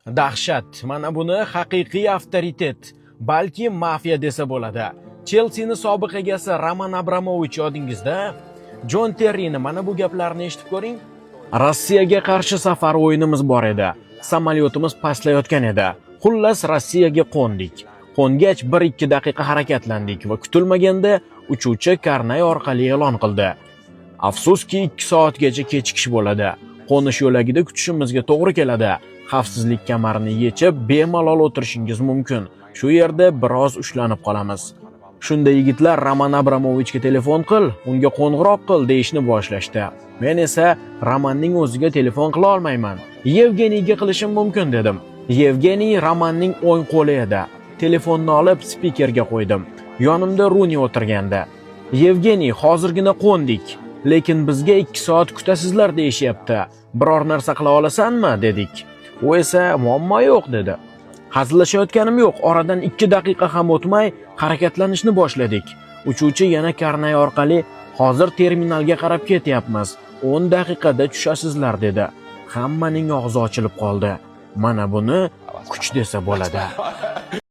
Dahshat. Mana buni haqiqiy avtoritet, balki mafiya desa bo'ladi. Chelsining sobiq egasi Roman Abramovich yodingizda? Jon Terrini mana bu gaplarni eshitib ko'ring. Rossiyaga qarshi safar o'yinimiz bor edi. Samolyotimiz pastlayotgan edi. Xullas, Rossiyaga qo'ndik. Qo'ngach 1-2 daqiqa harakatlandik va kutilmaganda uchuvchi karnay orqali e'lon qildi: "Afsuski, 2 soatgacha kechikish bo'ladi. Qo'nish yo'lagida kutishimizga to'g'ri keladi. Xavfsizlik kamarini yechib, bemalol o'tirishingiz mumkin. Shu yerda biroz ushlanib qolamiz." Shunda yigitlar "Roman Abramovichga telefon qil, unga qo'ng'iroq qil" deyishni boshlashdi. Men esa "Romanning o'ziga telefon qila olmayman. Yevgeniyga qilishim mumkin" dedim. Yevgeniy Romanning o'ng qo'li edi. Telefonni olib, spikerga qo'ydim. Yonimda Runi o'tirgandi. "Yevgeniy, hozirgina qo'ndik. Lekin bizga 2 soat kutasizlar deyishyapti. Biror narsa qila olasanmi?" dedik. U esa "Muammo yo'q" dedi. Hazillashayotganim yo'q. Oradan 2 daqiqa ham o'tmay harakatlanishni boshladik. Uchuvchi yana karnay orqali "Hozir terminalga qarab ketyapmiz. 10 daqiqada tushasizlar" dedi. Hammaning og'zi ochilib qoldi. Mana buni kuch desa bo'ladi.